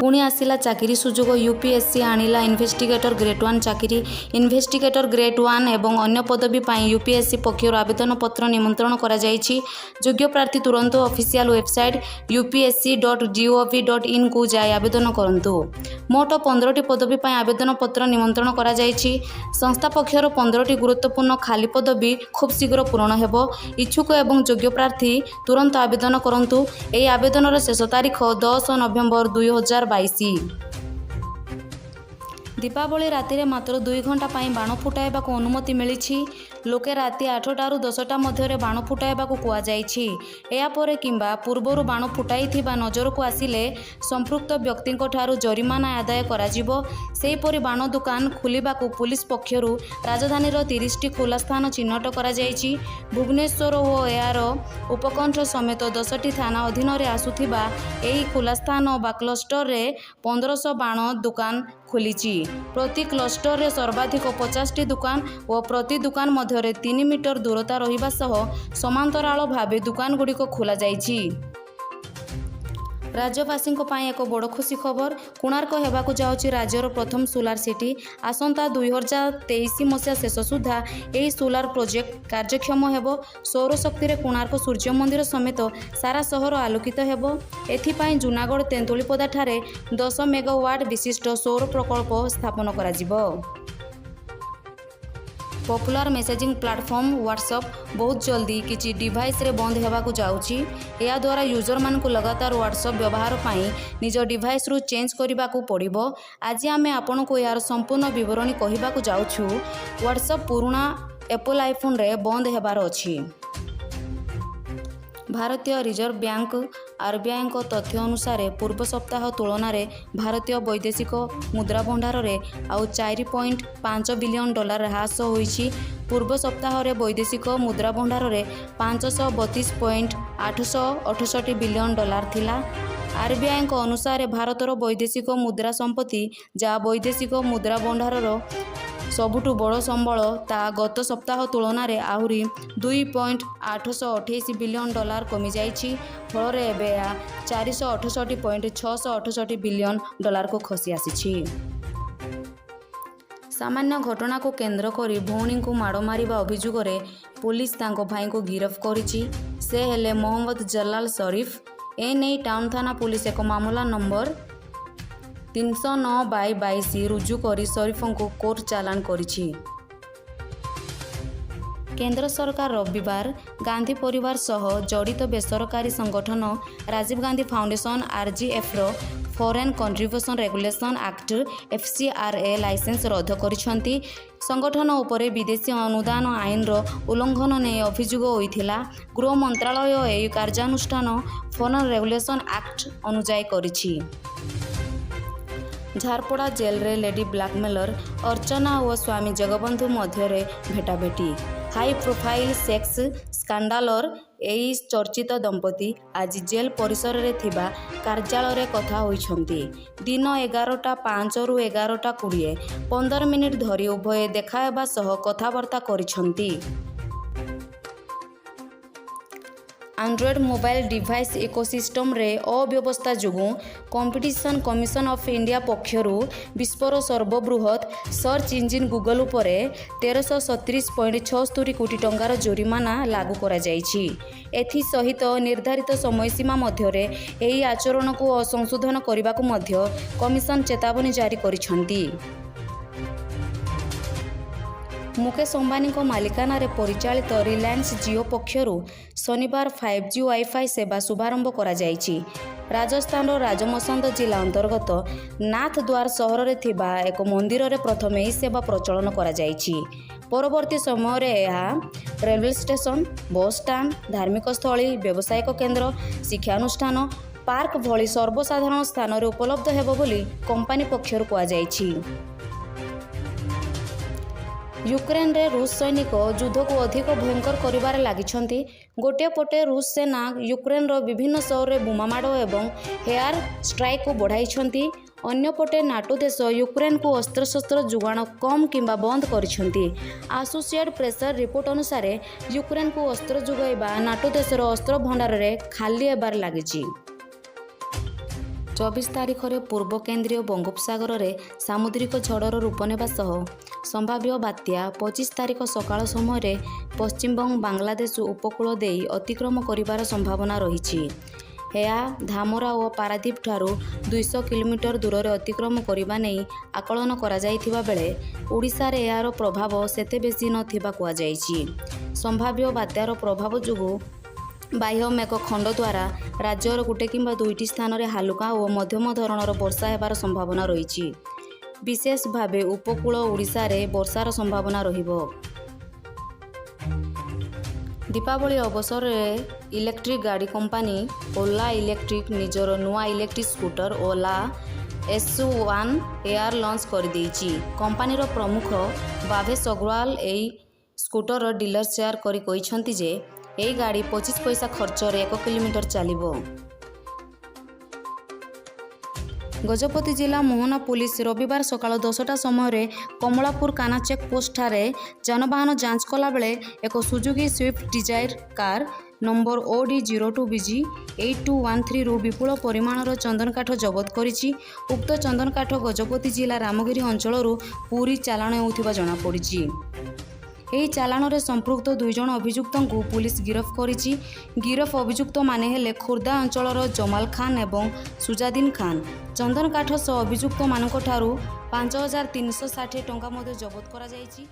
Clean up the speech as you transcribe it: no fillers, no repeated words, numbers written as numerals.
ପୁଣି ଆସିଲା ଚାକିରି ସୁଯୋଗ। ୟୁପିଏସ୍ସି ଆଣିଲା ଇନଭେଷ୍ଟିଗେଟର ଗ୍ରେଡ୍ 1 ଚାକିରି। ଇନଭେଷ୍ଟିଗେଟର ଗ୍ରେଡ୍ 1 ଏବଂ ଅନ୍ୟ ପଦବୀ ପାଇଁ ୟୁପିଏସ୍ସି ପକ୍ଷରୁ ଆବେଦନ ପତ୍ର ନିମନ୍ତ୍ରଣ କରାଯାଇଛି। ଯୋଗ୍ୟ ପ୍ରାର୍ଥୀ ତୁରନ୍ତ ଅଫିସିଆଲ ୱେବସାଇଟ୍ upsc.gov.inକୁ ଯାଇ ଆବେଦନ କରନ୍ତୁ। ମୋଟ 15ଟି ପଦବୀ ପାଇଁ ଆବେଦନ ପତ୍ର ନିମନ୍ତ୍ରଣ କରାଯାଇଛି। ସଂସ୍ଥା ପକ୍ଷରୁ 15ଟି ଗୁରୁତ୍ୱପୂର୍ଣ୍ଣ ଖାଲି ପଦବୀ ଖୁବ୍ ଶୀଘ୍ର ପୂରଣ ହେବ। ଇଚ୍ଛୁକ ଏବଂ ଯୋଗ୍ୟ ପ୍ରାର୍ଥୀ ତୁରନ୍ତ ଆବେଦନ କରନ୍ତୁ। ଏହି ଆବେଦନର ଶେଷ ତାରିଖ 10 ନଭେମ୍ବର 2022। ଦୀପାବଳି ରାତିରେ ମାତ୍ର 2 ଘଣ୍ଟା ପାଇଁ ବାଣ ଫୁଟାଇବାକୁ ଅନୁମତି ମିଳିଛି। ଲୋକେ ରାତି 8ଟାରୁ 10ଟା ମଧ୍ୟରେ ବାଣ ଫୁଟାଇବାକୁ କୁହାଯାଇଛି। ଏହାପରେ କିମ୍ବା ପୂର୍ବରୁ ବାଣ ଫୁଟାଇଥିବା ନଜରକୁ ଆସିଲେ ସମ୍ପୃକ୍ତ ବ୍ୟକ୍ତିଙ୍କଠାରୁ ଜରିମାନା ଆଦାୟ କରାଯିବ। ସେହିପରି ବାଣ ଦୋକାନ ଖୋଲିବାକୁ ପୁଲିସ ପକ୍ଷରୁ ରାଜଧାନୀର 30ଟି ଖୋଲା ସ୍ଥାନ ଚିହ୍ନଟ କରାଯାଇଛି। ଭୁବନେଶ୍ୱର ଓ ଏହାର ଉପକଣ୍ଠ ସମେତ 10ଟି ଥାନା ଅଧୀନରେ ଆସୁଥିବା ଏହି ଖୋଲା ସ୍ଥାନ ବା କ୍ଲଷ୍ଟରରେ 1500 ବାଣ ଦୋକାନ ଖୋଲିଛି। ପ୍ରତି କ୍ଲଷ୍ଟରରେ ସର୍ବାଧିକ 50ଟି ଦୋକାନ ଓ ପ୍ରତି ଦୋକାନ ମଧ୍ୟରେ 3 ମିଟର ଦୂରତା ରହିବା ସହ ସମାନ୍ତରାଳ ଭାବେ ଦୋକାନଗୁଡ଼ିକ ଖୋଲାଯାଇଛି। ରାଜ୍ୟବାସୀଙ୍କ ପାଇଁ ଏକ ବଡ଼ ଖୁସି ଖବର। କୋଣାର୍କ ହେବାକୁ ଯାଉଛି ରାଜ୍ୟର ପ୍ରଥମ ସୋଲାର ସିଟି। ଆସନ୍ତା 2023 ମସିହା ଶେଷ ସୁଦ୍ଧା ଏହି ସୋଲାର ପ୍ରୋଜେକ୍ଟ କାର୍ଯ୍ୟକ୍ଷମ ହେବ। ସୌରଶକ୍ତିରେ କୋଣାର୍କ ସୂର୍ଯ୍ୟ ମନ୍ଦିର ସମେତ ସାରା ସହର ଆଲୋକିତ ହେବ। ଏଥିପାଇଁ ଜୁନାଗଡ଼ ତେନ୍ତୁଳିପଦାଠାରେ 10 ମେଗାୱାଟ୍ ବିଶିଷ୍ଟ ସୌର ପ୍ରକଳ୍ପ ସ୍ଥାପନ କରାଯିବ। ପପୁଲାର ମେସେଜିଂ ପ୍ଲାଟଫର୍ମ ହ୍ୱାଟ୍ସଆପ୍ ବହୁତ ଜଲ୍ଦି କିଛି ଡିଭାଇସରେ ବନ୍ଦ ହେବାକୁ ଯାଉଛି। ଏହାଦ୍ୱାରା ୟୁଜରମାନଙ୍କୁ ଲଗାତାର ହ୍ୱାଟ୍ସଆପ୍ ବ୍ୟବହାର ପାଇଁ ନିଜ ଡିଭାଇସରୁ ଚେଞ୍ଜ କରିବାକୁ ପଡ଼ିବ। ଆଜି ଆମେ ଆପଣଙ୍କୁ ଏହାର ସମ୍ପୂର୍ଣ୍ଣ ବିବରଣୀ କହିବାକୁ ଯାଉଛୁ। ହ୍ୱାଟ୍ସଆପ୍ ପୁରୁଣା ଆପଲ୍ ଆଇଫୋନରେ ବନ୍ଦ ହେବାର ଅଛି। ଭାରତୀୟ ରିଜର୍ଭ ବ୍ୟାଙ୍କ ଆରବିଆଇଙ୍କ ତଥ୍ୟ ଅନୁସାରେ, ପୂର୍ବ ସପ୍ତାହ ତୁଳନାରେ ଭାରତୀୟ ବୈଦେଶିକ ମୁଦ୍ରା ଭଣ୍ଡାରରେ ଆଉ 4.5 ବିଲିୟନ ଡଲାର ହ୍ରାସ ହୋଇଛି। ପୂର୍ବ ସପ୍ତାହରେ ବୈଦେଶିକ ମୁଦ୍ରା ଭଣ୍ଡାରରେ 532.868 ବିଲିୟନ ଡଲାର ଥିଲା। ଆରବିଆଇଙ୍କ ଅନୁସାରେ, ଭାରତର ବୈଦେଶିକ ମୁଦ୍ରା ସମ୍ପତ୍ତି, ଯାହା ବୈଦେଶିକ ମୁଦ୍ରା ଭଣ୍ଡାରର ସବୁଠୁ ବଡ଼ ସମ୍ବଳ, ତାହା ଗତ ସପ୍ତାହ ତୁଳନାରେ ଆହୁରି 2.828 ବିଲିୟନ ଡଲାର କମିଯାଇଛି। ଫଳରେ ଏବେ ଏହା 468.668 ବିଲିୟନ ଡଲାରକୁ ଖସି ଆସିଛି। ସାମାନ୍ୟ ଘଟଣାକୁ କେନ୍ଦ୍ର କରି ଭଉଣୀଙ୍କୁ ମାଡ଼ ମାରିବା ଅଭିଯୋଗରେ ପୋଲିସ ତାଙ୍କ ଭାଇଙ୍କୁ ଗିରଫ କରିଛି। ସେ ହେଲେ ମହମ୍ମଦ ଜଲାଲ ସରିଫ। ଏନେଇ ଟାଉନ ଥାନା ପୋଲିସ ଏକ ମାମଲା ନମ୍ବର 309/22 ରୁଜୁ କରି ସରିଫଙ୍କୁ କୋର୍ଟ ଚାଲାଣ କରିଛି। କେନ୍ଦ୍ର ସରକାର ରବିବାର ଗାନ୍ଧୀ ପରିବାର ସହ ଜଡ଼ିତ ବେସରକାରୀ ସଂଗଠନ ରାଜୀବ ଗାନ୍ଧୀ ଫାଉଣ୍ଡେସନ, ଆରଜିଏଫ୍ର foreign contribution regulation act, FCRA licence ରଦ୍ଦ କରିଛନ୍ତି। ସଂଗଠନ ଉପରେ ବିଦେଶୀ ଅନୁଦାନ ଆଇନର ଉଲ୍ଲଂଘନ ନେଇ ଅଭିଯୋଗ ହୋଇଥିଲା। ଗୃହ ମନ୍ତ୍ରାଳୟ ଏହି କାର୍ଯ୍ୟାନୁଷ୍ଠାନ ଫରେନ୍ ରେଗୁଲେସନ୍ ଆକ୍ଟ ଅନୁଯାୟୀ କରିଛି। ଝାରପଡ଼ା ଜେଲରେ ଲେଡି ବ୍ଲାକମେଲର ଅର୍ଚ୍ଚନା ଓ ସ୍ୱାମୀ ଜଗବନ୍ଧୁ ମଧ୍ୟରେ ଭେଟାଭେଟି। ହାଇ ପ୍ରୋଫାଇଲ୍ ସେକ୍ସ ସ୍କାଣ୍ଡାଲର ଏହି ଚର୍ଚ୍ଚିତ ଦମ୍ପତି ଆଜି ଜେଲ୍ ପରିସରରେ ଥିବା କାର୍ଯ୍ୟାଳୟରେ କଥା ହୋଇଛନ୍ତି। ଦିନ 11ଟା 5ରୁ 11ଟା 20, 15 ମିନିଟ୍ ଧରି ଉଭୟେ ଦେଖାହେବା ସହ କଥାବାର୍ତ୍ତା କରିଛନ୍ତି। ଆଣ୍ଡ୍ରଏଡ୍ ମୋବାଇଲ ଡିଭାଇସ୍ ଇକୋସିଷ୍ଟମରେ ଅବ୍ୟବସ୍ଥା ଯୋଗୁଁ କମ୍ପିଟିସନ୍ କମିଶନ ଅଫ୍ ଇଣ୍ଡିଆ ପକ୍ଷରୁ ବିଶ୍ୱର ସର୍ବବୃହତ୍ ସର୍ଚ୍ଚ ଇଞ୍ଜିନ୍ ଗୁଗଲ ଉପରେ 1337.76 କୋଟି ଟଙ୍କାର ଜୋରିମାନା ଲାଗୁ କରାଯାଇଛି। ଏଥିସହିତ ନିର୍ଦ୍ଧାରିତ ସମୟସୀମା ମଧ୍ୟରେ ଏହି ଆଚରଣକୁ ସଂଶୋଧନ କରିବାକୁ ମଧ୍ୟ କମିଶନ ଚେତାବନୀ ଜାରି କରିଛନ୍ତି। ମୁକେଶ ଅମ୍ବାନୀଙ୍କ ମାଲିକାନାରେ ପରିଚାଳିତ ରିଲାଏନ୍ସ ଜିଓ ପକ୍ଷରୁ ଶନିବାର 5G wifi ସେବା ଶୁଭାରମ୍ଭ କରାଯାଇଛି। ରାଜସ୍ଥାନର ରାଜମସନ୍ଦ ଜିଲ୍ଲା ଅନ୍ତର୍ଗତ ନାଥଦ୍ୱାର ସହରରେ ଥିବା ଏକ ମନ୍ଦିରରେ ପ୍ରଥମେ ଏହି ସେବା ପ୍ରଚଳନ କରାଯାଇଛି। ପରବର୍ତ୍ତୀ ସମୟରେ ଏହା ରେଲୱେ ଷ୍ଟେସନ, ବସ୍ ଷ୍ଟାଣ୍ଡ, ଧାର୍ମିକ ସ୍ଥଳୀ, ବ୍ୟବସାୟିକ କେନ୍ଦ୍ର, ଶିକ୍ଷାନୁଷ୍ଠାନ, ପାର୍କ ଭଳି ସର୍ବସାଧାରଣ ସ୍ଥାନରେ ଉପଲବ୍ଧ ହେବ ବୋଲି କମ୍ପାନୀ ପକ୍ଷରୁ କୁହାଯାଇଛି। ୟୁକ୍ରେନରେ ରୁଷ ସୈନିକ ଯୁଦ୍ଧକୁ ଅଧିକ ଭୟଙ୍କର କରିବାରେ ଲାଗିଛନ୍ତି। ଗୋଟିଏ ପଟେ ରୁଷ ସେନା ୟୁକ୍ରେନର ବିଭିନ୍ନ ସହରରେ ବୋମାମାଡ଼ ଏବଂ ଏୟାର ଷ୍ଟ୍ରାଇକ୍କୁ ବଢ଼ାଇଛନ୍ତି, ଅନ୍ୟପଟେ ନାଟୋ ଦେଶ ୟୁକ୍ରେନକୁ ଅସ୍ତ୍ରଶସ୍ତ୍ର ଯୋଗାଣ କମ୍ କିମ୍ବା ବନ୍ଦ କରିଛନ୍ତି। ଆସୋସିଏଟ୍ ପ୍ରେସର ରିପୋର୍ଟ ଅନୁସାରେ, ୟୁକ୍ରେନକୁ ଅସ୍ତ୍ର ଯୋଗାଇବା ନାଟୋ ଦେଶର ଅସ୍ତ୍ର ଭଣ୍ଡାରରେ ଖାଲି ହେବାରେ ଲାଗିଛି। 24 ତାରିଖରେ ପୂର୍ବ କେନ୍ଦ୍ରୀୟ ବଙ୍ଗୋପସାଗରରେ ସାମୁଦ୍ରିକ ଝଡ଼ର ରୂପ ନେବା ସହ ସମ୍ଭାବ୍ୟ ବାତ୍ୟା 25 ତାରିଖ ସକାଳ ସମୟରେ ପଶ୍ଚିମବଙ୍ଗ ବାଂଲାଦେଶ ଉପକୂଳ ଦେଇ ଅତିକ୍ରମ କରିବାର ସମ୍ଭାବନା ରହିଛି। ଏହା ଧାମରା ଓ ପାରାଦୀପଠାରୁ 200 କିଲୋମିଟର ଦୂରରେ ଅତିକ୍ରମ କରିବା ନେଇ ଆକଳନ କରାଯାଇଥିବା ବେଳେ ଓଡ଼ିଶାରେ ଏହାର ପ୍ରଭାବ ସେତେ ବେଶୀ ନଥିବା କୁହାଯାଇଛି। ସମ୍ଭାବ୍ୟ ବାତ୍ୟାର ପ୍ରଭାବ ଯୋଗୁଁ ବାହ୍ୟ ମେଘ ଖଣ୍ଡ ଦ୍ୱାରା ରାଜ୍ୟର ଗୋଟେ କିମ୍ବା ଦୁଇଟି ସ୍ଥାନରେ ହାଲୁକା ଓ ମଧ୍ୟମ ଧରଣର ବର୍ଷା ହେବାର ସମ୍ଭାବନା ରହିଛି। ବିଶେଷ ଭାବେ ଉପକୂଳ ଓଡ଼ିଶାରେ ବର୍ଷାର ସମ୍ଭାବନା ରହିବ। ଦୀପାବଳି ଅବସରରେ ଇଲେକ୍ଟ୍ରିକ୍ ଗାଡ଼ି କମ୍ପାନୀ ଓଲା ଇଲେକ୍ଟ୍ରିକ୍ ନିଜର ନୂଆ electric scooter Ola S1 Air launch କରିଦେଇଛି। କମ୍ପାନୀର ପ୍ରମୁଖ ଭାବେଶ ଅଗ୍ରୱାଲ ଏହି ସ୍କୁଟରର ଡିଟେଲ୍ସ ସେୟାର କରି କହିଛନ୍ତି ଯେ, ଏହି ଗାଡ଼ି 25 ପଇସା ଖର୍ଚ୍ଚରେ 1 କିଲୋମିଟର ଚାଲିବ। ଗଜପତି ଜିଲ୍ଲା ମୋହନା ପୁଲିସ ରବିବାର ସକାଳ 10ଟା ସମୟରେ କମଳାପୁର କାନା ଚେକ୍ ପୋଷ୍ଟଠାରେ ଯାନବାହନ ଯାଞ୍ଚ କଲାବେଳେ ଏକ Suzuki Swift Dzire car number OD 02 BG 8213ରୁ ବିପୁଳ ପରିମାଣର ଚନ୍ଦନକାଠ ଜବତ କରିଛି। ଉକ୍ତ ଚନ୍ଦନକାଠ ଗଜପତି ଜିଲ୍ଲା ରାମଗିରି ଅଞ୍ଚଳରୁ ପୁରୀ ଚାଲାଣ ହେଉଥିବା ଜଣାପଡ଼ିଛି। ଏହି ଚାଲାଣରେ ସମ୍ପୃକ୍ତ 2 ଜଣ ଅଭିଯୁକ୍ତଙ୍କୁ ପୁଲିସ ଗିରଫ କରିଛି। ଗିରଫ ଅଭିଯୁକ୍ତମାନେ ହେଲେ ଖୋର୍ଦ୍ଧା ଅଞ୍ଚଳର ଜମାଲ ଖାନ୍ ଏବଂ ସୁଜାଦିନ ଖାନ୍। ଚନ୍ଦନକାଠ ସହ ଅଭିଯୁକ୍ତମାନଙ୍କଠାରୁ 5360 ଟଙ୍କା ମଧ୍ୟ ଜବତ କରାଯାଇଛି।